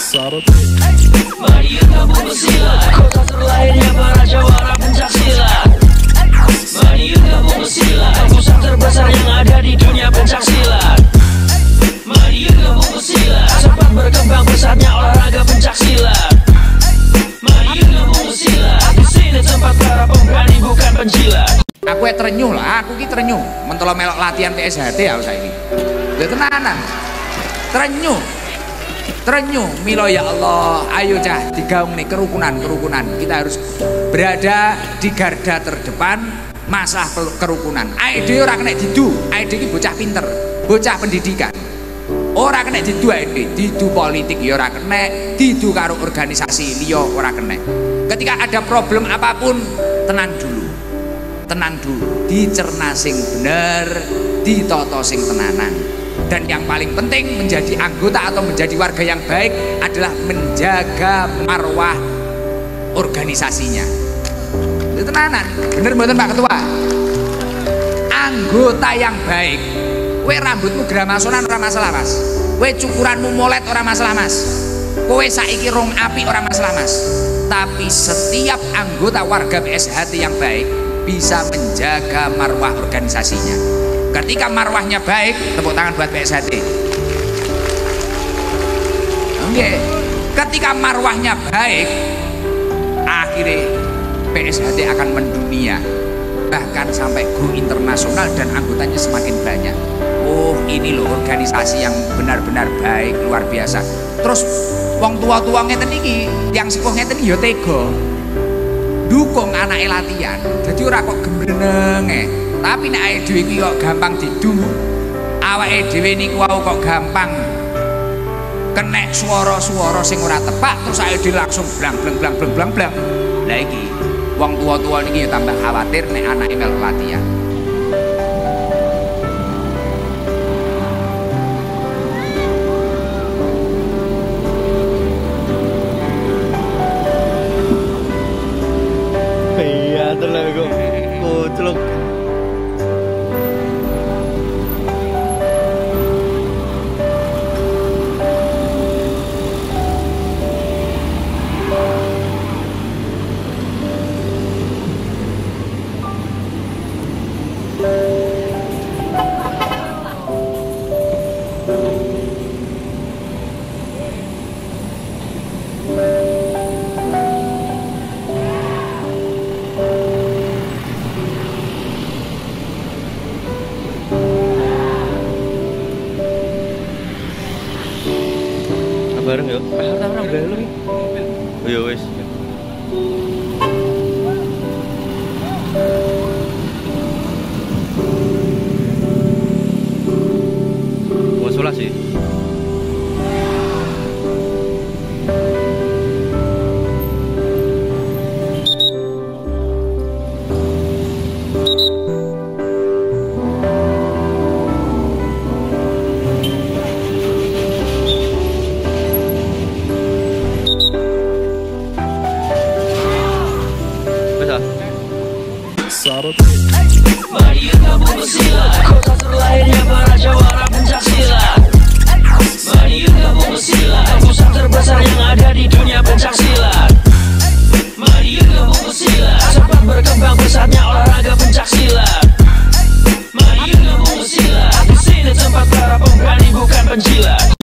Madiun kampung pesilat, kota terlahirnya para jawara pencak silat. Madiun kampung pesilat, pusat terbesar yang ada di dunia pencak silat. Madiun kampung pesilat, sempat berkembang pesatnya olahraga pencak silat. Madiun kampung pesilat, di sini tempat para pemberani bukan penjilat. Aku terenyuh lah, aku ki terenyuh. Mentolo melok latihan PSHT aku saiki. Ya tenanan. Terenyuh. Terenyuh milo ya Allah, ayo cah digaung nih kerukunan-kerukunan. Kita harus berada di garda terdepan masalah kerukunan. Awake dhewe ora kena didu, awake dhewe iki bocah pinter, bocah pendidikan. Ora kena didu awake dhewe, didu politik ya ora kena, didu karo organisasi liya ora kena. Ketika ada problem apapun, tenang dulu. Tenang dulu, dicerna sing bener, ditata sing tenanan. Dan yang paling penting menjadi anggota atau menjadi warga yang baik adalah menjaga marwah organisasinya. Itu tenanan, bener mboten Pak Ketua? Anggota yang baik, kowe rambutmu gramasonan ora masalah Mas, kowe cukuranmu molet ora masalah Mas, kowe saiki rong apik ora masalah Mas. Tapi setiap anggota warga PSHT yang baik bisa menjaga marwah organisasinya. Ketika marwahnya baik, tepuk tangan buat PSHT. Oke. Ketika marwahnya baik, akhirnya PSHT akan mendunia, bahkan sampai go internasional dan anggotanya semakin banyak. Oh, ini loh organisasi yang benar-benar baik, luar biasa. Terus wong tua-tua ngeten iki, yang sepuh ngeten iki ya tega dukung anake latihan. Jadi ora kok gembrenenge. Tapi nek awake dhewe iki kok gampang didu, awake dhewe niku wau kok gampang kenek swara-swara sing ora tepak, terus awake dhewe langsung blang blang blang blang blang blang. Lah iki wong tua-tua niki ya tambah khawatir nek anake melok latihan. Iya, tenan kok. Koclok. Bareng yo. Ora belo iki. Oh ya wis. Mau sholat sih.